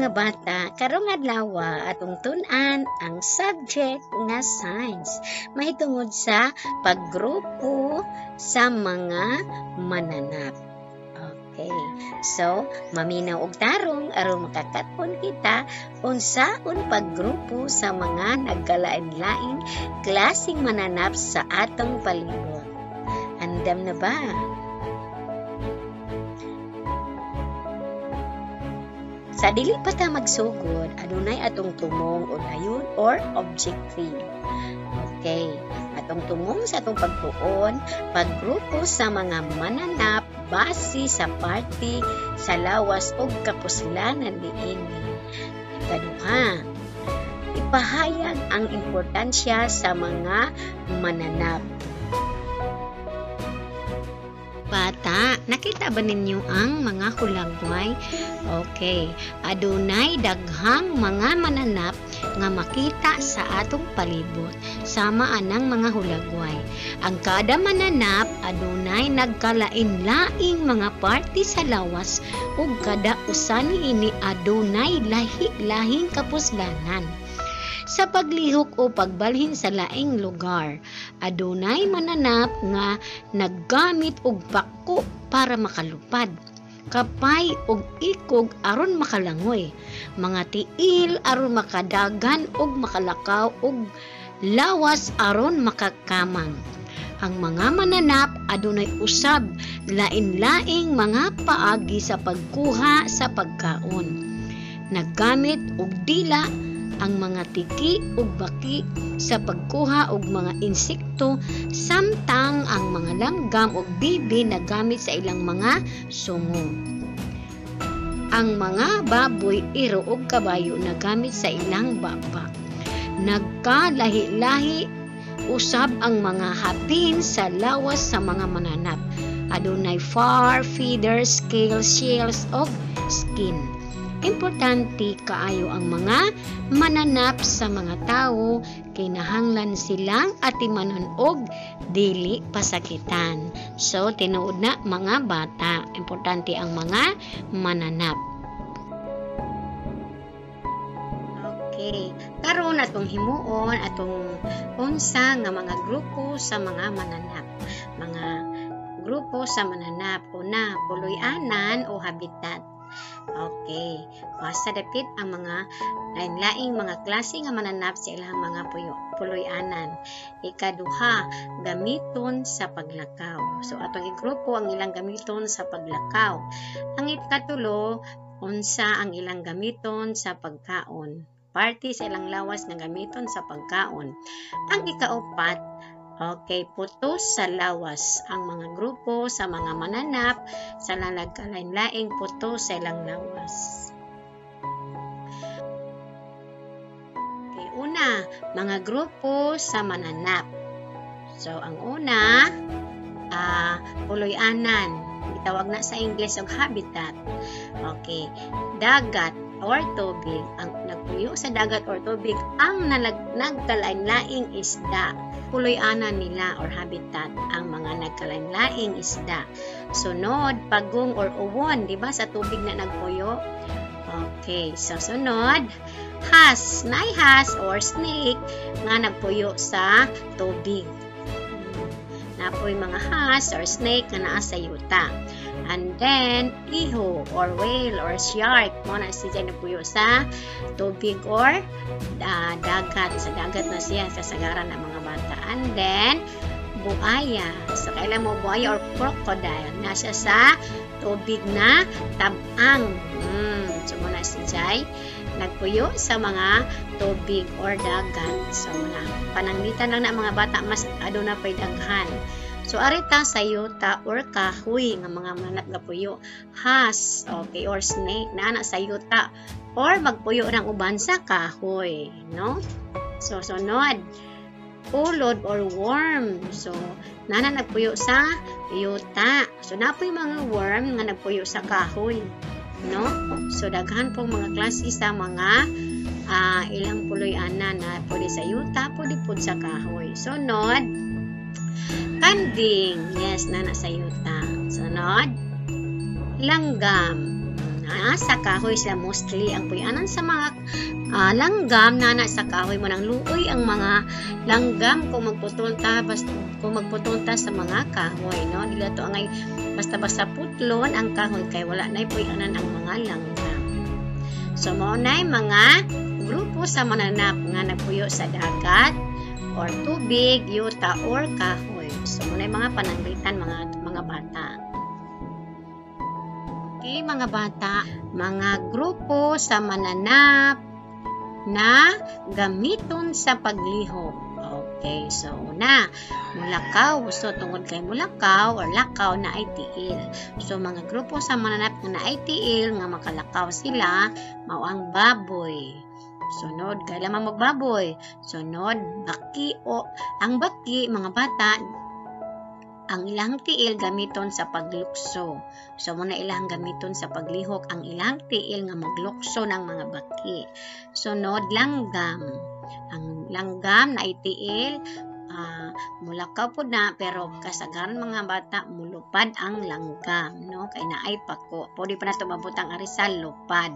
Mga bata, karong adlaw atong tun-an ang subject nga science mahitungod sa paggrupo sa mga mananap. Okay. So, maminaw og tarong aron makakat-on kita unsaon paggrupo sa mga nagkalain-laing klaseng mananap sa atong palibot. Andam na ba? Sa dili pa ta magsugod, adunay atong tumong o layon or objective. Okay, atong tumong sa atong pagtuon, paggrupo sa mga mananap base sa parte sa lawas og kapuslanan niini. Ikaduha, ipahayag ang importansya sa mga mananap. Bata, nakita ba ninyo ang mga hulagway? Okay, adunay daghang mga mananap nga makita sa atong palibot sama anang mga hulagway. Ang kada mananap adunay nagkalain-laing mga parte sa lawas ug kada usa niini adunay lahi-lahing kapuslanan. Sa paglihok o pagbalhin sa laing lugar, adunay mananap nga naggamit og pako para makalupad, kapay og ikog aron makalangoy, mga tiil aron makadagan og makalakaw og lawas aron makakamang. Ang mga mananap adunay usab lain-laing mga paagi sa pagkuha sa pagkaon. Naggamit og dila ang mga tiki ug baki sa pagkuha og mga insekto, samtang ang mga langgam ug bibi nagamit sa ilang mga sungo. Ang mga baboy, iro ug kabayo nagamit sa ilang baba. Nagkalahi-lahi usab ang mga hapin sa lawas sa mga mananap. Adunay fur, feathers, scales, shells ug skin. Importante kaayo ang mga mananap sa mga tawo, kinahanglan silang atimanon og dili pasakitan. So tinuod na mga bata, importante ang mga mananap. Okay, karon atong himuon atong unsa nga mga grupo sa mga mananap. Mga grupo sa mananap, una, puloy-anan o habitat. Okay, basta dapit ang mga lain-laing mga klase nga mananap sa ilang mga puloy-anan. Ikaduha, gamiton sa paglakaw. So atong igrupo ang ilang gamiton sa paglakaw. Ang ikatulo, unsa ang ilang gamiton sa pagkaon. Parte sa ilang lawas nga gamiton sa pagkaon. Ang ikaupat, okay, putos sa lawas. Ang mga grupo sa mga mananap sa nagkalain-laing putos sa ilang lawas. Okay, una, mga grupo sa mananap. So, ang una, puloy-anan. Gitawag na sa English og habitat. Okay, dagat or tubig. Ang nagpuyo sa dagat or tubig ang nagkalain-laing isda. Puloy-anan nila or habitat ang mga nagkalain-laing isda. Sunod, pagong or uwon, di ba sa tubig na nagpuyo? Okay, so sunod, has, naay has or snake nga nagpuyo sa tubig. Napoy mga has or snake nga naa sa yuta. And then, iho or whale or shark, mo na siya nagpuyo sa tubig or dagat. Sa dagat na siya, kasagaran ng mga bata. And then, buaya. So, kailan mo buaya or crocodile, na siya sa tubig na tabang. So, mo na siya nagpuyo sa mga tubig or dagat. So, na pananglitan lang na mga bata, mas aduna pa'y daghan. So, arita sa yuta or kahoy nga mga mananap nga puyo. Has, okay, or snake, na sa yuta or magpuyo ng uban sa kahoy, no? So, sunod, ulod or worm. So, nana nagpuyo sa yuta. So, napoy mga worm nga nagpuyo sa kahoy, no? So, daghan pong mga klase sa mga ilang puloy-anan na pwede sa yuta, pwede po sa kahoy. Sunod, kanding. Yes, nana sa yuta. Sunod, langgam. Nasa kahoy sila mostly. Ang puyanan sa mga langgam nana sa kahoy mo nang luoy ang mga langgam kung magputol ta, basta kung magputol ta sa mga kahoy, no? Dili to angay basta-basta putlon ang kahoy kay wala nay puyanan ang mga langgam. So mao nay mga grupo sa mananap nga nagpuyo sa dagat or tubig, yuta or kahoy. So mao nay mga pananglitan, mga bata. Okay, mga bata, mga grupo sa mananap na gamiton sa paglihok. Okay, so una, mulakaw. So tungod kay mulakaw or lakaw na ay tiil. So mga grupo sa mananap nga naay tiil nga makalakaw sila, mao ang baboy. Sunod, kay lamang magbaboy. Sunod, baki o ang baki, mga bata, ang ilang tiil gamiton sa paglukso. So muna ilang gamiton sa paglihok ang ilang tiil nga maglukso ng mga baki. Sunod, langgam. Ang langgam na tiil, mulakaw po na, pero kasagaran, mga bata, mulupad ang langgam, no? Kay naay pako. Pwede pa nato mabutang ari sa lupad.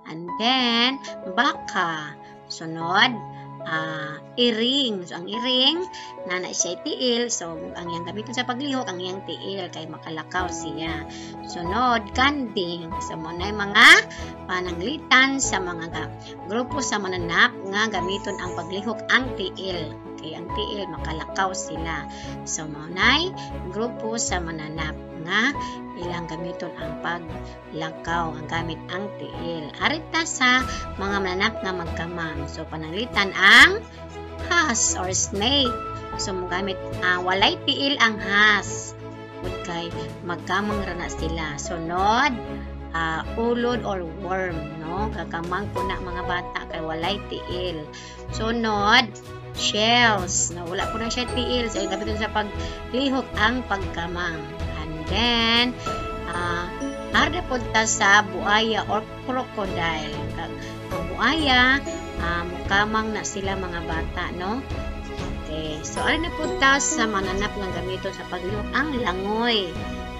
And then baka. Sunod, iring. So, ang iring, nana siya tiil. So, ang iyang gamiton sa paglihok, ang iyang tiil, kay makalakaw siya. Sunod, kanding. So, mo na mga pananglitan sa mga grupo sa mananap nga gamiton ang paglihok ang tiil. Okay, ang tiil, makalakaw sila. So, mo na grupo sa mananap nga ilang gamiton ang paglakaw, ang gamit ang tiil. Arita sa mga mananap nga magkamang. So, pananglitan ang has or snake. So, mogamit, walay tiil ang has. Kay magkamang ra na sila. Sunod, ulod or worm, no? Kakamang po na, mga bata, kay walay tiil. Sunod, shells. No, wala po na siya tiil. So, gamiton sa paglihok ang pagkamang. And then, arda po ta sa buaya or crocodile. Ang buaya, mukamang na sila, mga bata, no? Okay. So, ari na po ta sa mananap nga gamiton sa paglihok ang langoy.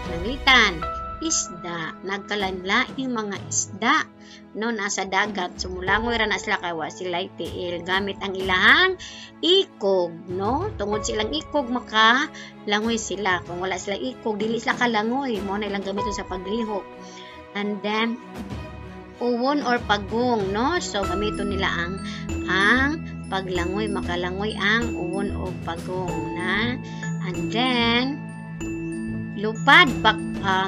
Nanglitan, isda. Nagkalanlaing mga isda, no, nasa dagat. Sumulangoy ra na sila kay wa sila tiil, gamit ang ilahang ikog, no? Tungod silang ikog, maka langoy sila. Kung wala sila ikog, dili sila kalangoy. Mo na ilang gamiton sa paglihok. And then uwon or pagong, no? So gamiton nila ang paglangoy, makalangoy ang uwon o pagong na. And then lupad,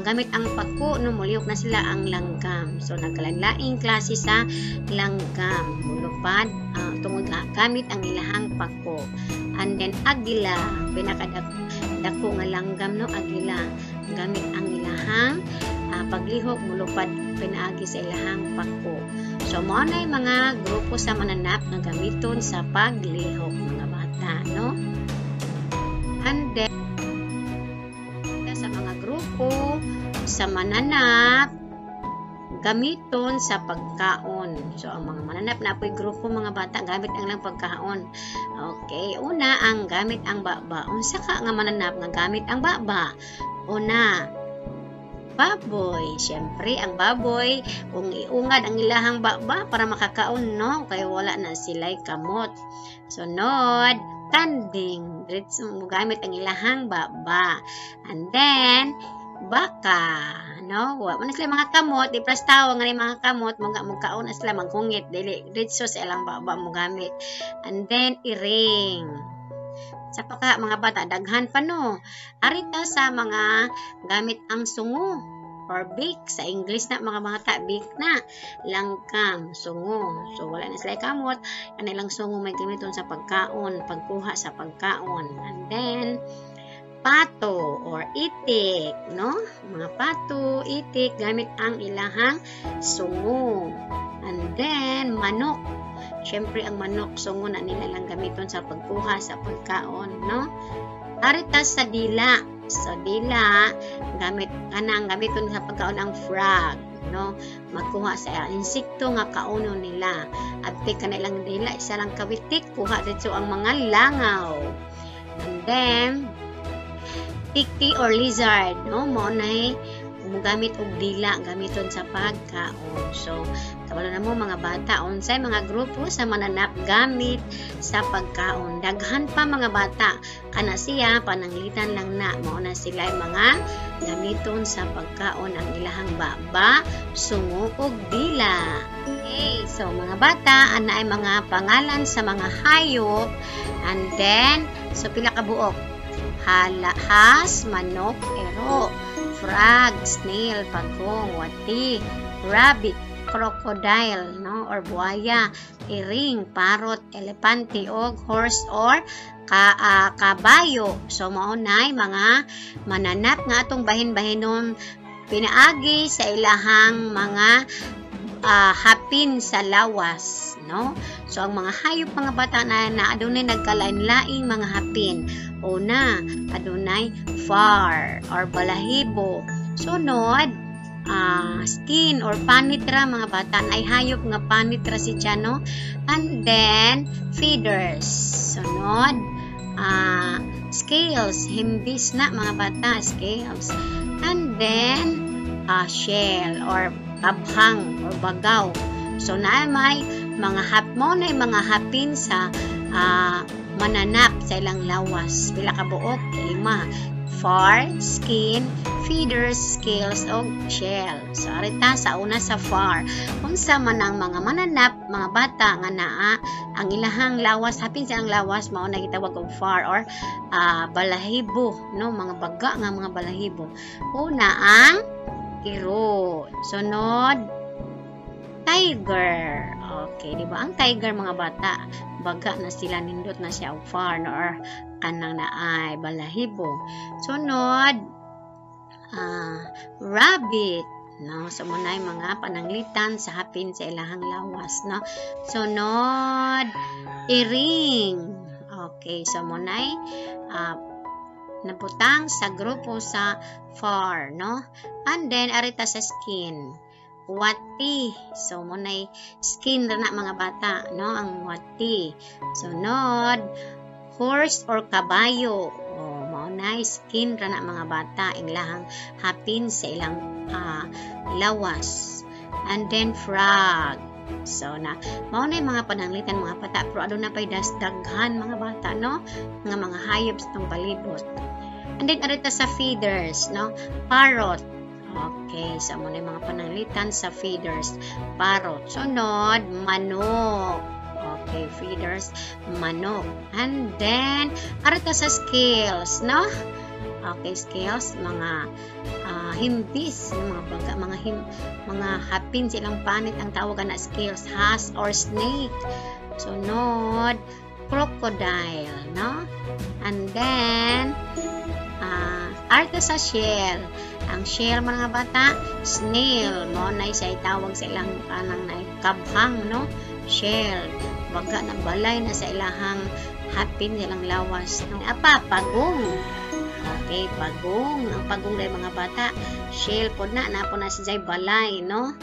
gamit ang pako, no, mulihok na sila ang langgam. So nagkalain-laing klase sa langgam, mulupad tungod nga gamit ang ilahang pako. And then agila, pinakadako nga langgam, no, agila, gamit ang ilahang paglihok, mulupad pinaagi sa ilahang pako. So mao na mga grupo sa mananap nga gamiton sa paglihok, mga bata, no? And then sa mga grupo sa mananap gamiton sa pagkaon. So ang mga mananap na apoy grupo, mga bata, gamit ang lang pagkaon. Okay, una ang gamit ang baba. Unsa ka nga mananap nga gamit ang baba? Una, baboy. Siyempre, ang baboy, kung iungad ang ilahang baba para makakaon, no? Kaya wala na sila'y kamot. Sunod, kanding. Diretso gamit ang ilahang baba. And then, baka, no? Wa man sila mga kamot, di plastawa nga ni mga kamot, mga mukaon na sila maghungit, dili diretso sa ilang baba mo gamit. And then, iring. Sa paka, mga bata, daghan pa, no. Arita sa mga gamit ang sungo or beak. Sa English na, mga bata, beak na. Langkam, sungo. So, wala na sila kamot. Ang ilang sungo may gamiton sa pagkaon, pagkuha sa pagkaon. And then, pato or itik, no? Mga pato, itik, gamit ang ilahang sungo. And then, manok. Siyempre, ang manok, sungo na nila lang gamiton sa pagkuha, sa pagkaon, no? Arita sa dila. So, dila, gamit, kanang gamiton sa pagkaon ang frog, no? Magkuha sa insekto nga kaonon nila. Abti ka na ilang dila, isa lang kawitik, kuha dito ang mga langaw. And then, tiki or lizard, no? Mao nay Mugamit og dila gamiton sa pagkaon. So kabalo na mo mga bata unsay mga grupo sa mananap gamit sa pagkaon. Daghan pa mga bata, kana siya pananglitan lang na mao na sila mga gamiton sa pagkaon ang ilahang baba, sungo ug dila. Okay, so mga bata, ana ay mga pangalan sa mga hayop. And then, so pila ka buok? Halahas, manok, ero, frog, snail, pagong, wati, rabbit, crocodile, no, or buhaya, iring, parrot, elepante, og horse or kabayo. So mao nay mga mananap nga atong bahin-bahinon pinaagi sa ilahang mga hapin sa lawas, no? So ang mga hayop mga bata na adunay nagkalain-laing mga hapin. Una, adunay fur or balahibo. Sunod, skin or panitra mga bata, ay hayop nga panitra si siya, no? And then feathers. Sunod, scales, himbis na mga bata, scales. And then shell or kabhang or bagaw. So na may mga mo na mga hapin sa mananap sa ilang lawas. Pila ka buok? 5. Fur, skin, feathers, scales, o shell. So arita sa una sa fur. Unsa man ang mga mananap, mga bata nga naa ang ilahang lawas, hapin sa ilang lawas, mao na gitawag og fur or balahibo, no, mga baga nga mga balahibo. Una ang iro. Sunod, tiger. Okay, di ba? Ang tiger mga bata, baga na sila, nindot na siya og fur, no, or kanang naay balahibo. Sunod, rabbit, no? So munay mga pananglitan sa hapin sa ilahang lawas, no? Sunod, iring. Okay, so munay nabutang sa grupo sa fur, no? And then arita sa skin, wati. So munay skin ra na mga bata, no, ang wati. Sunod, horse or kabayo. Oh, mao na skin ra na mga bata, ilahang hapin sa ilang lawas. And then frog. So na mao na mga pananglitan mga bata, pero aduna pay daghan mga bata, no, nga mga hayop sa itong palibot. And then arita sa feathers, no, parrot. Okay, so mao na mga pananglitan sa feathers, parrot. Sunod, manok. Okay, feathers, manok. And then arita sa scales, no? Okay, scales, mga himbis, mga baga, mga hapin silang panit ang tawagan na scales, has or snake. Sunod, crocodile, no? And then arita sa shell. Ang shell mga bata, snail, mo na siya itawag sa ilang kanang na kabhang, no? Shell, baga na balay na sa ilahang hapin silang lawas, no? Apa, pagong. Okay, pagong. Ang pagong dahil mga bata, shell po na, napo na siya balay, no?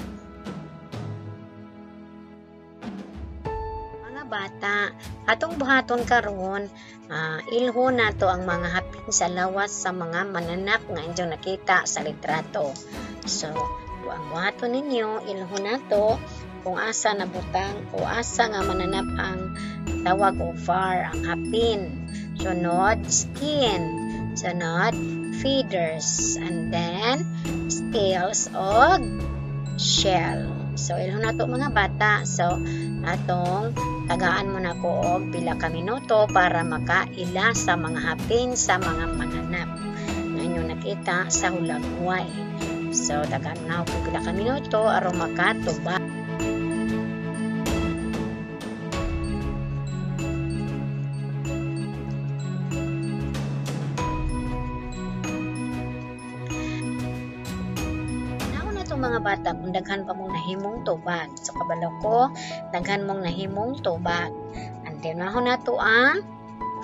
Mga bata, atong buhaton karon, ilho nato ang mga hapin sa lawas sa mga mananap nga inyong nakita sa litrato. So, ang buhaton ninyo, ilho nato kung asa nabutang o asa nga mananap ang tawag o fur, ang hapin. Sunod, skin. Sunod, feathers. And then, scales og shell. So, ilho na to mga bata. So, atong tagaan mo na ko og pila ka minuto para makaila sa mga hapin sa mga mananap nga inyong nakita sa hulagway. So, tagaan mo na og pila ka minuto aron makatubag. Mga bata, kung daghan pa mong nahimong tubag. So, kabalo ko, daghan mong nahimong tubag. And then, mahon na to ang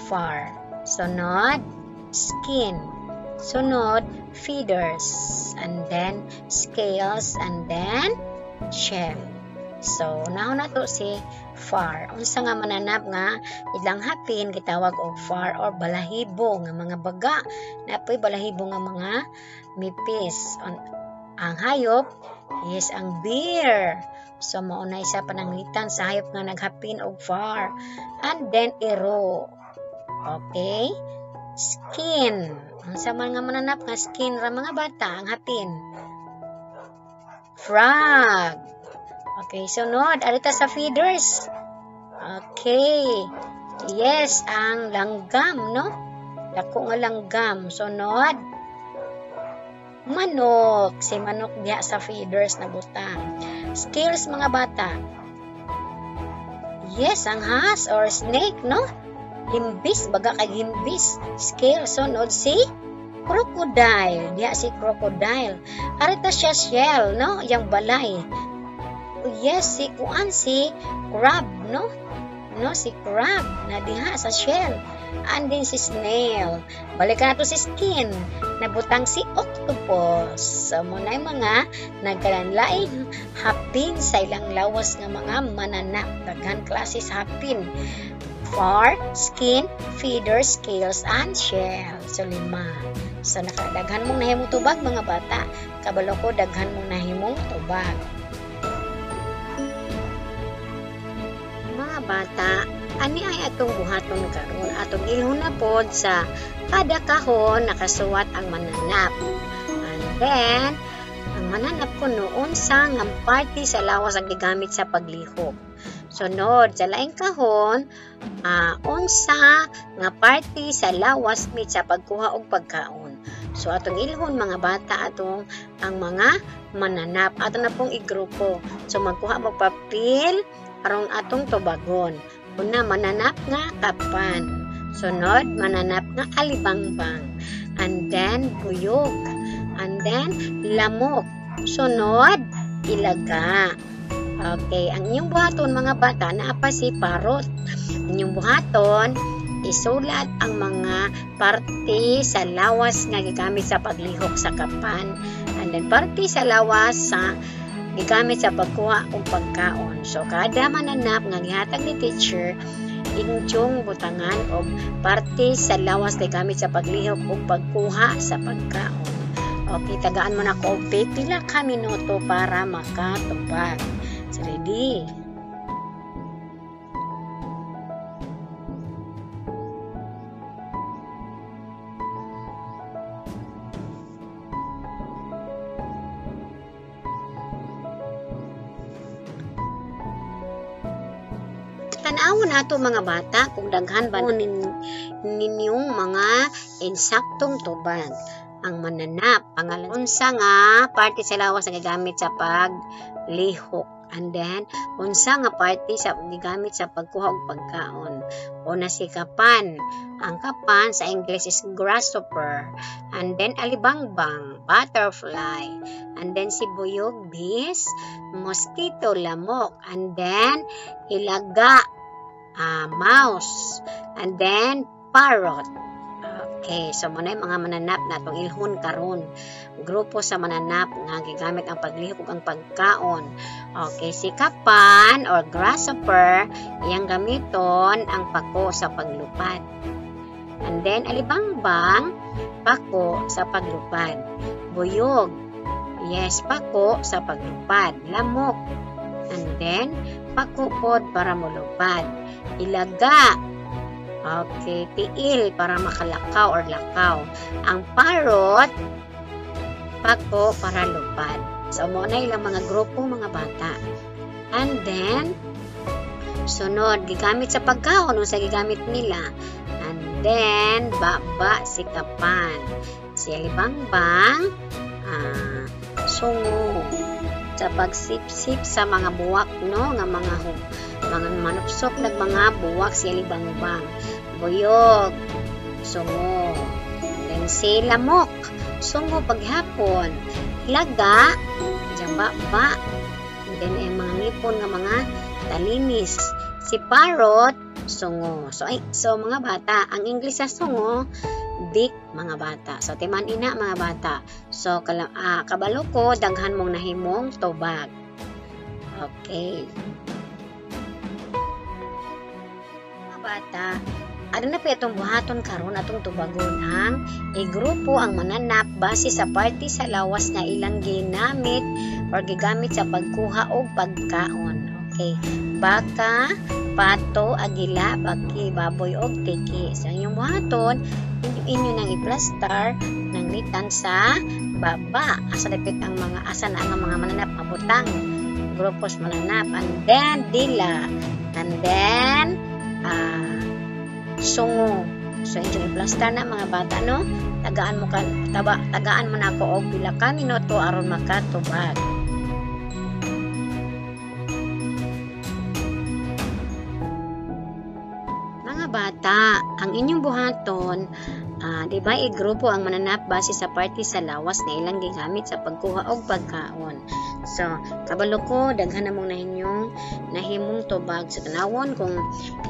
fur. Sunod, skin. Sunod, feathers. And then, scales. And then, shell. So, nahon na to si fur. Unsa nga mananap nga ilang hapin gitawag og fur or balahibo nga mga baga. Napoy balahibo nga mga mipis. Ang hayop is ang bear. So mao na isa pananglitan sa hayop nga naghapin og fur. And then iro. Okay? Skin. Unsa man nga mananap nga skin ra mga bata ang hapin? Frog. Okay, sunod arita sa feeders. Okay. Yes, ang langgam, no? Dako nga langgam. Sunod, manok. Si manok diha sa feeders na butang. Scales mga bata. Yes, ang has or snake, no? Himbis, baga kay himbis. Scales, sunod si crocodile. Diha si crocodile. Arita siya shell, no? Yang balay. Yes, si kuan, si crab, no? No, si crab na diha sa shell. And then si snail. Balikan nato si skin. Nabutang si octopus. So, muna yung mga nagkalanlaing hapin sa ilang lawas nga mga mananap. Daghan klase sa hapin. Fur, skin, feather, scales, and shell. So, 5. So, nakadaghan mong nahimong tubag mga bata. Kabalo ko, daghan mong nahimong tubag. Mga bata, ani ay atong buhaton karon? Atong ilhon na pod sa kada kahon nakasuwat ang mananap. And then, ang mananap kuno unsa nga parte sa lawas ang gigamit sa paglihok. Sunod, sa laing kahon, unsa nga parte sa lawas mit sa pagkuha og pagkaon. So atong ilhon mga bata atong ang mga mananap. Ato na pong igrupo. So magkuha mo papel aron atong tubagon. Una, mananap nga kapan. Sunod, mananap nga alibangbang. And then, buyog. And then, lamok. Sunod, ilaga. Okay, ang inyong buhaton mga bata, naa pa si parrot. Inyong buhaton, isulat ang mga parte sa lawas nga gigamit sa paglihok sa kapan. And then, parte sa lawas sa gigamit sa pagkuha og pagkaon. So, kada mananap nga gihatag ni teacher, inyong butangan og parte sa lawas nga gigamit sa paglihok og pagkuha sa pagkaon. Okay, tagaan mo na ko og pila ka minuto para makatubag. So, ready? Tan-awon nato mga bata kung daghan ba ninyong mga insaktong tubag. Ang mananap, pangalan unsa nga parte sa lawas nga gigamit sa paglihok. And then, unsa nga parte sa gigamit sa pagkuha og pagkaon. Una si kapan. Ang kapan sa English is grasshopper. And then, alibangbang, butterfly. And then, si buyog, bees, mosquito, lamok. And then, ilaga, mouse. And then, parrot. Okay, so muna yung mga mananap na itong ilhon karon. Grupo sa mananap nga gigamit ang paglihok ug ang pagkaon. Okay, si kapan or grasshopper, iyang gamiton ang pako sa paglupad. And then, alibangbang, pako sa paglupad. Buyog, yes, pako sa paglupad. Lamok, and then, pako pod para molupad. Ilaga, okay, tiil para makalakaw or lakaw. Ang parrot, pako para lupad. So, mo na ilang mga grupo mga bata. And then, sunod, gigamit sa pagkaon, unsa gigamit nila. And then, baba si kapan. Si alibangbang, sungo. Sa pagsipsip sa mga buwak, no, nga mga manupsok nag mga buwak si alibangbang. Buyog, sungo. And then si lamok, sungo paghapon. Laga, jamba-ba. And then ang mga ngipon nga mga talinis. Si parrot, sungo. So, ay, so mga bata, ang English sa sungo, dik mga bata. So timan ina mga bata. So kabalo ko daghan mong nahimong tubag. Okay. Mga bata, Ano na po itong buhaton karon atong tubagon ang igrupo ang mananap base sa parte sa lawas na ilang ginamit or gigamit sa pagkuha og pagkaon. Okay. Baka, pato, agila, baki, baboy og tiki. So inyong buhaton, inyo nang i-plaster ng litan sa baba. Asa dapit ang mga asa na ang mga mananap mabutang grupos mananap, and then dila, and then sungo. So inyo i-plaster na mga bata, no? Tagaan mo ka, tagaan mo na ako og pila ka minuto aron makatubag. Mga bata, ang inyong buhaton, di ba igrupo ang mananap base sa parte sa lawas na ilang gigamit sa pagkuha og pagkaon. So, kabalo ko daghan na mong nahimong tubag. Sa tanawon kung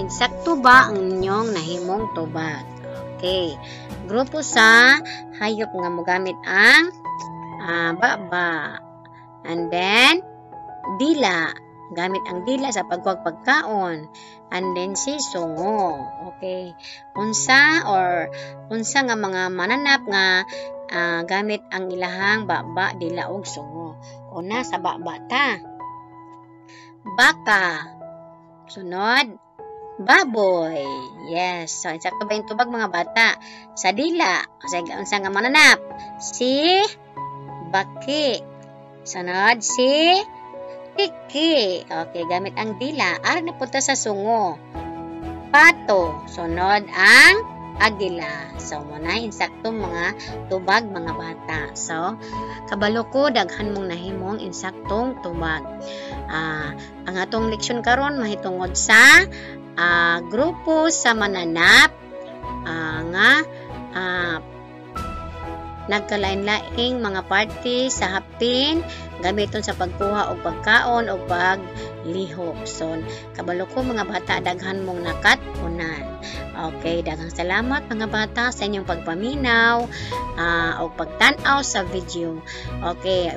insakto ba ang inyong nahimong tubag. Okay. Grupo sa hayop nga mogamit ang baba. And then dila, gamit ang dila sa pagkuha og pagkaon. And then si sungo. Okay. Unsa or unsa nga mga mananap nga gamit ang ilahang baba, dila og sungo. Una sa baba ta. Baka. Sunod, baboy. Yes. So insakto ba yung tubag mga bata? Sa dila, unsa nga mananap? Si baki. Sunod si tiki. Okay, gamit ang dila. Ara na punta sa sungo. Pato. Sunod ang agila. So, muna insakto mga tubag mga bata. So, kabalo ko daghan mong nahimong insaktong tubag. Ang atong leksyon karon mahitungod sa grupo sa mananap nga nagkalain-laing mga parte sa hapin gamiton sa pagkuha og pagkaon o paglihok. So, kabalo ko mga bata daghan mong nakat-unan. Okay, daghang salamat mga bata sa inyong pagpaminaw o pagtan-aw sa video. Okay,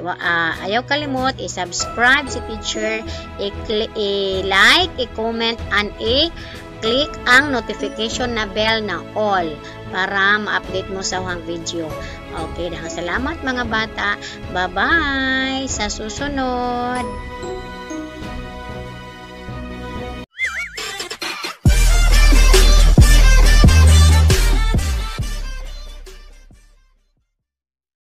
ayaw kalimot i-subscribe si teacher, i-like, i-comment, and i-click ang notification na bell na all para ma-update mo sa uhang video. Okay, daghang salamat mga bata. Bye-bye sa susunod.